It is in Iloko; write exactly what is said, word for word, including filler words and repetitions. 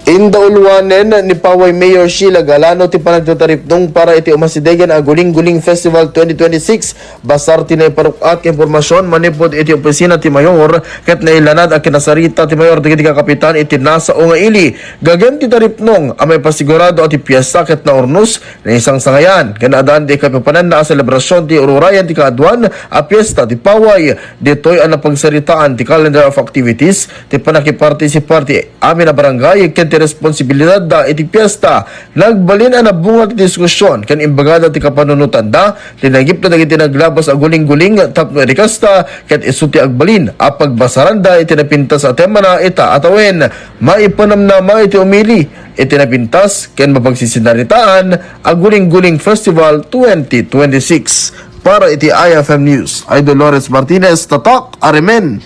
Indauluanen ni Paway Mayor Sheila Galano ti panagtataripnong para iti umasidegen a Guling-Guling Festival twenty twenty-six. Basar ti naiparuk-at nga impormasyon manipud iti opisina ti mayor ket nailanad a kinasarita ti mayor dagiti kakapitan iti nasao nga ili. Gagen ti taripnong a maipasigurado a ti piesta ket naurnos, naisangsangayan ken addaan ti ikaipapananna a selebrasyon ti ururayan ti kaaduan a piesta ti Paway. Ditoy a napagsaritaan ti calendar of activities ti pannakipartisipar ti amin a barangay ken ti responsibilidadda iti piesta. Nagbalin a nabunga ti diskusyon ken imbagada ti kapanunotanda, linagipda dagiti naglabas a guling-guling tapno idi kasta ket isu ti agbalin a pagbasaranda iti napintas a temana ita a tawen. Maipanamnama iti umili iti napintas ken mapagsisinaritaan a Guling-Guling Festival twenty twenty-six. Para iti I F M News, Idol Lawrence Martinez, Tatak Arimen.